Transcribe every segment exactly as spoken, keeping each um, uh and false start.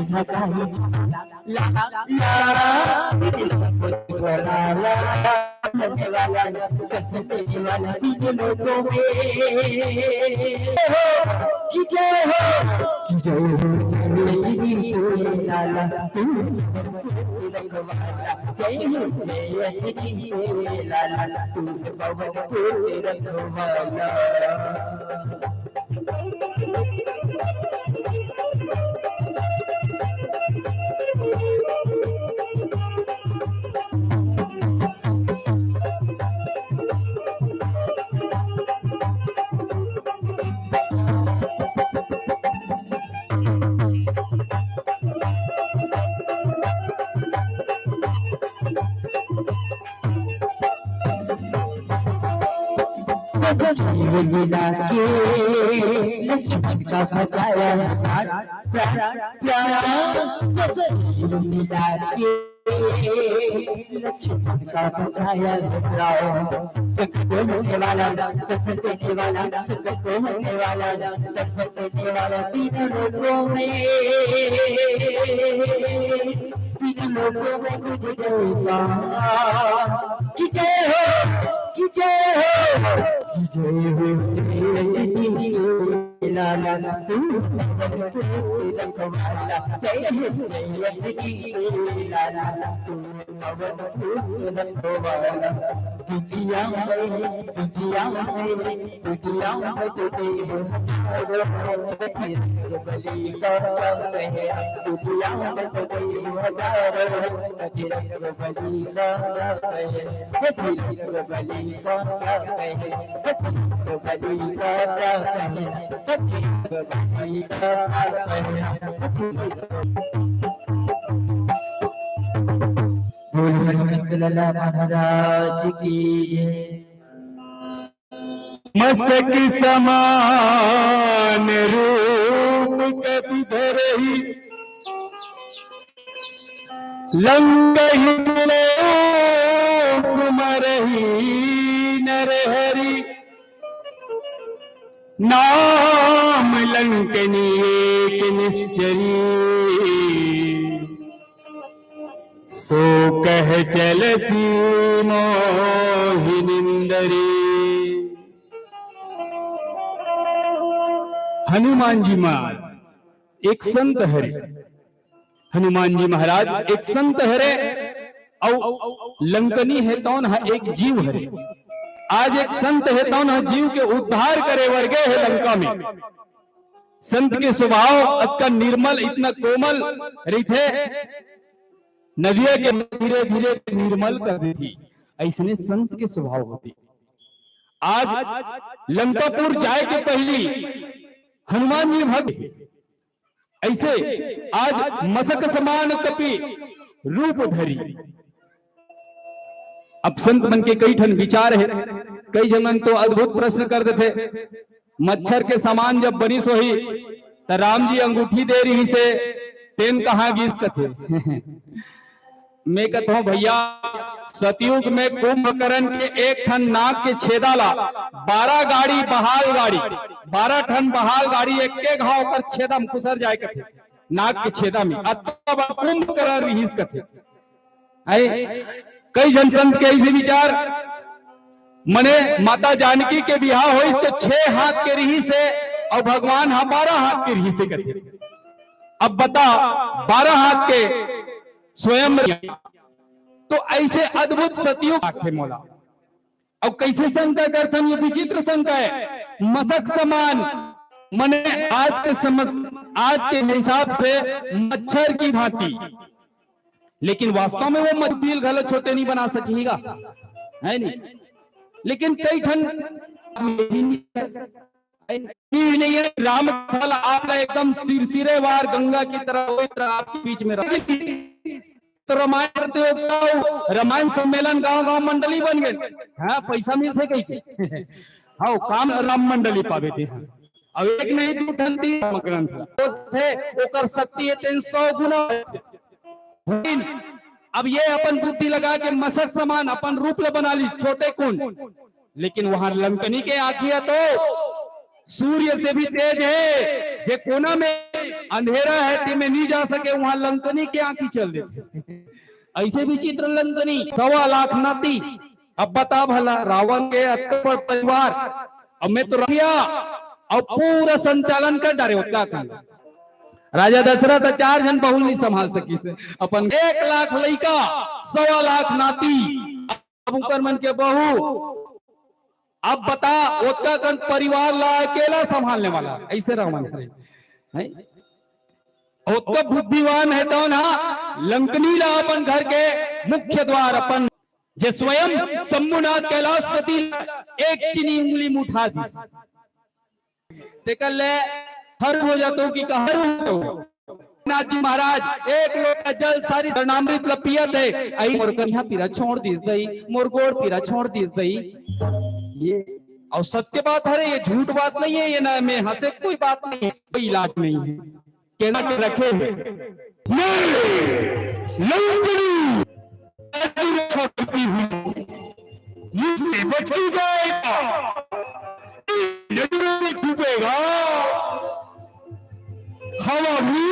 झकाई ला, ला, ला, दीदी सब बोला ला, लड़ने वाला, कर सकने वाला तीन लोगों में। हो, कि जय हो, कि जय हो, जय दीदी बोले लाला, तू रखवाला, जय हो, जय दीदी बोले लाला, तू पवन को रखवाला। सब जीवन मिला के लक्ष्मण का बचाया प्यार, प्यार, प्यार। सब जीवन मिला के लक्ष्मण का बचाया प्यार। संकट को हरने वाला, दर्शन देने वाला, संकट को हरने वाला, दर्शन देने वाला तीनों लोकों में, तीनों लोकों में तुझे जय माँ की जय हो, की जय हो, की जय हो, जय लाला, तू पवन को रखवाला, जय हो, जय लाला, तू पवन को रखवाला। दुनिया में, दुनिया में, दुनिया में तो देव हजारों, बजरंग बली का नाम है। दुनिया में तो देव हजारों, बजरंग बली का नाम है। बजरंग बली का नाम है। बजरंग बली का नाम है। बजरंग बली का नाम है। बोल हनुमंत लाला महाराज की जय। मसक समान रूप कपि धरहि, लंकहि चले सुमरहि नर हरि। नाम लंकनी एक निश्चरी, सो कह चलसी मोहि निंदरी। हनुमान जी महाराज एक संत हरे। हनुमान जी महाराज एक संत हरे, अउ लंकनी हे तौन ह एक जीव हरे। आज एक संत हे तौन ह जीव के उद्धार करे बर गे हे लंका में। संत के स्वभाव अतका निर्मल, इतना कोमल रहिथे, नदिया के धीरे धीरे निर्मल कर देथे, अइसने संत के स्वभाव होथे। आज लंकापुर जाए के पहिली हनुमान जी भक्त, अइसे आज मसक समान कपि रूप धरी। अब संत मन के कई ठन विचार हे, कई झन मन तो अद्भुत प्रश्न कर देथे, मच्छर के समान जब बनिस होही, त राम जी अंगूठी दे रिहिसे, तेन कहाँ गिस कथे। मैं कथों भैया, सतयुग में कुंभकर्ण के एक ठन नाक के छेदा ला बारह गाड़ी बहाल गाड़ी, बारह ठन बहाल गाड़ी एक के घाव कर छेदा में खुसर जाए कथे, नाक के छेदा में। अतका बड़ा कुंभकर्ण रिहिस कथे। आए, कई झन संत के अइसे विचार, मने माता जानकी के बिहाव होइस तो छह हाथ के रिहिसे अउ भगवान ह बारह हाथ के रिहिसे कथे। अब बता, बारह हाथ के स्वयं तो अइसे अद्भुत सतयुग आथे मोला। अब कइसे शंका करथन, ये विचित्र शंका हे। मसक समान, मने आज के समझ, आज के हिसाब से मच्छर की भांति, लेकिन वास्तव में वो मच्छर बिल घलो छोटे नहीं बना सकेगा, है नहीं? लेकिन कई ठन भी नहीं है। राम कथा ला आप ला एकदम सिरसिरेवार गंगा की तरह, वही तरह आपके बीच में रख। तो रामायण प्रतियोगिता, रामायण सम्मेलन गांव गांव मंडली बन गए। हाँ, पैसा मिलथे कहीं के। हाँ, काम राम मंडली पावे थे। अब एक नहीं, दू ठन, तीन ग्रंथ होथे, ओकर शक्ति हे तेन सौ गुना होथे। लेकिन अब ये अपन बुद्धि लगा के मसक समान अपन रूप ल बना ली, छोटे कुन, लेकिन वहां लंकनी के आंखी हे तो सूर्य से भी तेज हे। ये कोना में अंधेरा है, तेमे नहीं जा सके, वहां लंकनी के आंखी चल देथे। ऐसे विचित्र लंकनी, सवा लाख नाती। अब बता भला, रावण के अतका बड़ परिवार, अब मैं तो रखिया, अब पूरा संचालन कर डारे, ओतका कन राजा दशरथ चार झन बहू नहीं संभाल सकिस, अपन एक लाख लइका, सवा लाख नाती, अब उनकर मन के बहू। अब बता, ओतका कन परिवार ला अकेला संभालने वाला ऐसे रावण हरे, हैं? ओतका बुद्धिमान हे तौन हा लंकनी ला अपन घर के मुख्य द्वार, अपन जे स्वयं शंभुनाथ कैलाशपति ला एक चिनी उंगली में उठा दिस। तेकर ले हरू हो जातो कि का हरू हो जातो। नाथ जी महाराज एक लोटा जल सारी शरणामृत ला पियत हे, आई मोर कनिहा पीरा छोड़ दिस दई, मोर गोड़ पीरा छोड़ दिस दई। ये और सत्य बात हरे, ये झूठ बात नहीं है, ये ना में हंसे कोई बात नहीं है, कोई इलाज नहीं है। केना के रखे हैं। मैं लंकनी छोड़ती हूँ, मुझसे बच ही जाएगा। नजरों में छुपेगा। हवा भी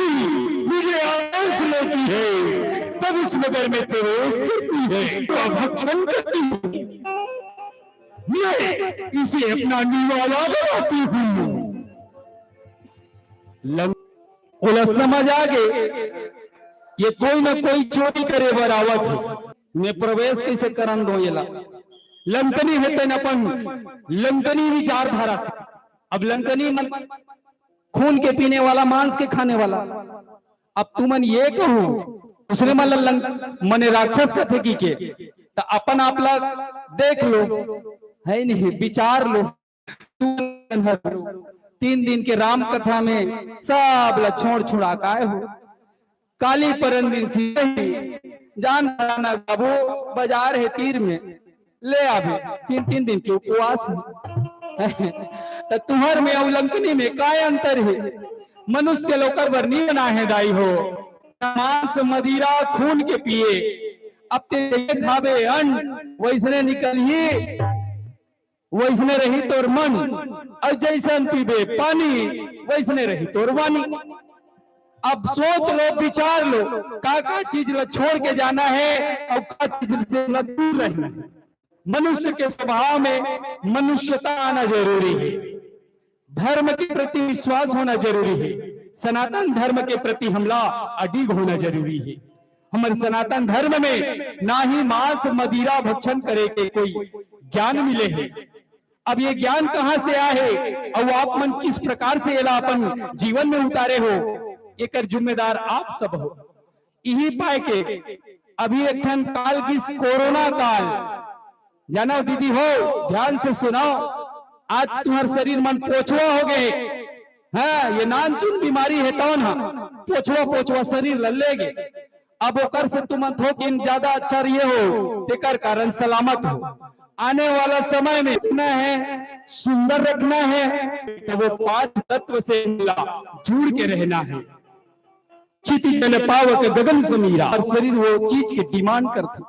मुझे आदेश लेती है, तब इस नगर में प्रवेश करती है, का भक्षण करती है। मैं इसे अपना निवाला बनाती हूँ। लंक-, ओला समझ आ गे, ये कोई ना कोई चोरी करे बर आवत हे, मैं प्रवेश कैसे करन दो येला। लंकनी हे तेन अपन लंकनी विचारधारा से। अब लंकनी मन खून के पीने वाला, मांस के खाने वाला। अब तुमन ये कहो, दूसरे मन ला लंक-, मने राक्षस कथे की के, त अपन आप ला देख लो, है नहीं, विचार लो। तीन दिन के राम कथा में सब ला छोड़ छुड़ा के आए हो। काली परन दिन सिरही, जान पराना गाबो, बाजार है तीर में, ले आबे। तीन, तीन दिन के उपवास है। त तुहर में अउ लंकनी में काय अंतर है? मनुष्य लोकर बर नी बना है दाई हो। मांस मदिरा खून के पिए, अब ते ये खाबे अन्न, वैसने निकलही, वैसने रही तोर मन, अउ जैसन पीबे पानी, वैसने रही तोर वाणी। अब सोच लो, विचार लो, का का चीज ला छोड़ के जाना है और का चीज से ला दूर रहना है। मनुष्य के स्वभाव में मनुष्यता आना जरूरी है, धर्म के प्रति विश्वास होना जरूरी है, सनातन धर्म के प्रति हमला अडिग होना जरूरी है। हमर सनातन धर्म में ना ही मांस मदिरा भक्षण करे के कोई ज्ञान मिले है। अब ये ज्ञान कहाँ से आए है और आप मन किस प्रकार से एला अपन जीवन में उतारे हो, एकर जिम्मेदार आप सब हो। इही पाए के अभी एक ठन काल गिस कोरोना काल, जानो दीदी हो, ध्यान से सुनाओ, आज तुम्हर शरीर मन पोछवा हो गए। हाँ, ये नानचुन बीमारी है तौन हा, पोछवा पोछवा शरीर ल ले गे। अब ओकर से तुमन थोकिन ज्यादा अच्छा रहिए हो, तेकर कारण सलामत हो। आने वाला समय में इतना है, सुंदर रखना है, तो वो पांच तत्व से मिला, जुड़ के रहना है। चिति जल पावक गगन समीरा, और शरीर वो चीज के डिमांड करथे।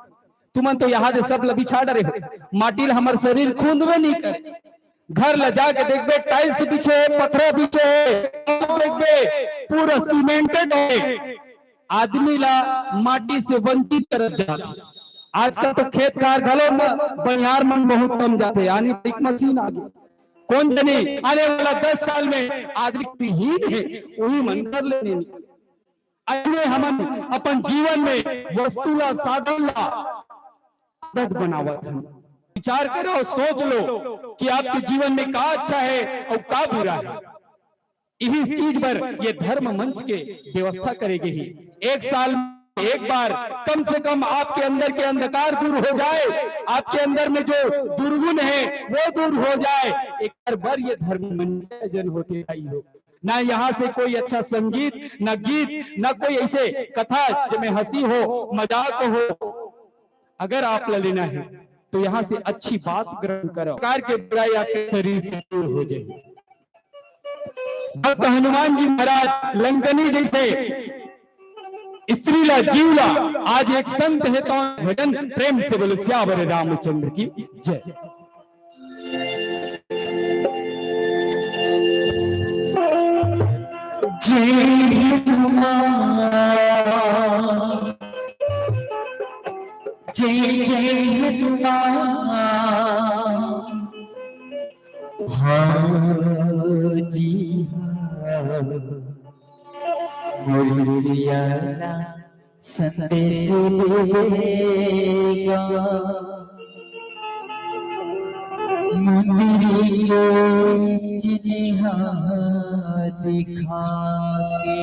तुमन तो यहाँ दे सब ल बिछा डरे हो, माटी ल हमर शरीर खूंदबे नहीं करे। घर ल जाके देखबे, टाइल्स बिछे हे, पथरा बिछे हे, देखबे पूरा सीमेंटेड है। आदमी ला माटी से वंचित करत जात हे। आजकल तो खेत खार घलो म बनिहार मन बहुत कम जाथे, यानी एक मशीन आ गई। कौन जनी आने वाला दस साल में आदमी विहीन है, वही मन कर लेने। अइसने हमन अपन जीवन में वस्तु ला, साधन ला आदत बनावत हन। विचार करो, सोच लो कि आपके जीवन में का अच्छा है और का बुरा है। इस चीज पर ये धर्म मंच के व्यवस्था करे गे हे। एक साल में एक बार कम से कम आपके अंदर के अंधकार दूर हो जाए, आपके अंदर में जो दुर्गुण है वो दूर हो जाए। एक बार, बार ये धर्म मंच के आयोजन होते आई हो। ना यहाँ से कोई अच्छा संगीत, ना गीत, ना कोई ऐसे कथा जिसमें हंसी हो, मजाक हो। अगर आप ला लेना है तो यहाँ से अच्छी बात ग्रहण करो, प्रकार के बुराई आपके शरीर से दूर हो जाए। भक्त हनुमान जी महाराज लंकनी जैसे स्त्री ला, जीव ला, आज एक संत हे तो भजन। प्रेम से बोलो सियावर रामचंद्र की जय। जय हनुमान, जय जय हनुमान। हाँ जी हाँ, मोर सिया ला संदेश देगा। मुंदरी के चिन्हा दिखा के।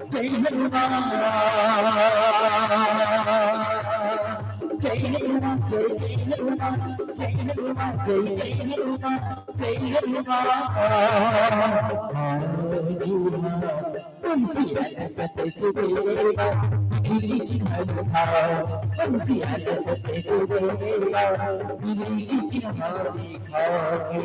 जय हनुमान, जय हनुमान, जय जय हनुमान, जय हनुमान, जय जय हनुमान, जय हनुमान। तुलसी आला सत सुदेवा, गिरी चिन्ह दिखाओ। तुलसी आला सत सुदेवा, गिरी चिन्ह दिखाओ।